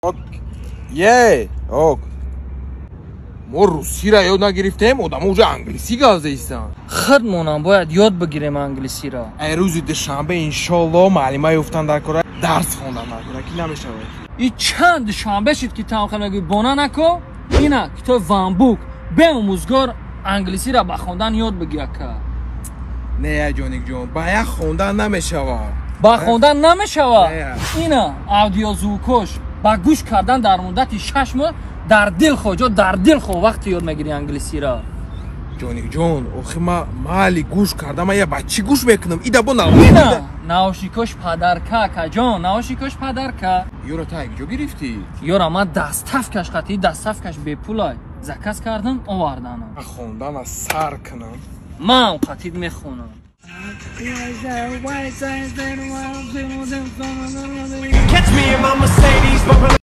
Ок. Е, ок. Мо русиро ёд нагирифтем, одамо уже англисӣ гап зестанд. Худмонам бояд ёд бигирем англисиро. Ай рӯзи душанбе, иншолло, муаллима ёфтан дар кора, дарс хондан дар кора, ки намешавад. И чанд душанбе шид, ки тамха мегӯй, бона нако. Ина китоб ванбук, беомӯзгор англисиро ба хондан ёд бигир, ака. Не, ҷоникҷон, ба як хондан намешавад. Ба хондан намешавад? Не. Ина аудиозвукош, ба гӯш кардан дар муддати 6 моҳ дар дил хоҳ ҷо, дар дил хоҳ вақте ёд мегирӣ англисиро. Ҷоникҷон, охи ма маҳали гӯш кардам, ма я ба чӣ гӯш мекунам? Ида бо Ина наушникош подарка, акаҷон, наушникош подарка. Ёра та ҷо гирифтӣ? Ёра ма доставкаш қатӣ, доставкаш бепулай заказ кардам, оварданам. Ман хондана сар кунам. Ман қатид мехонам. Catch me in my Mercedes, bumping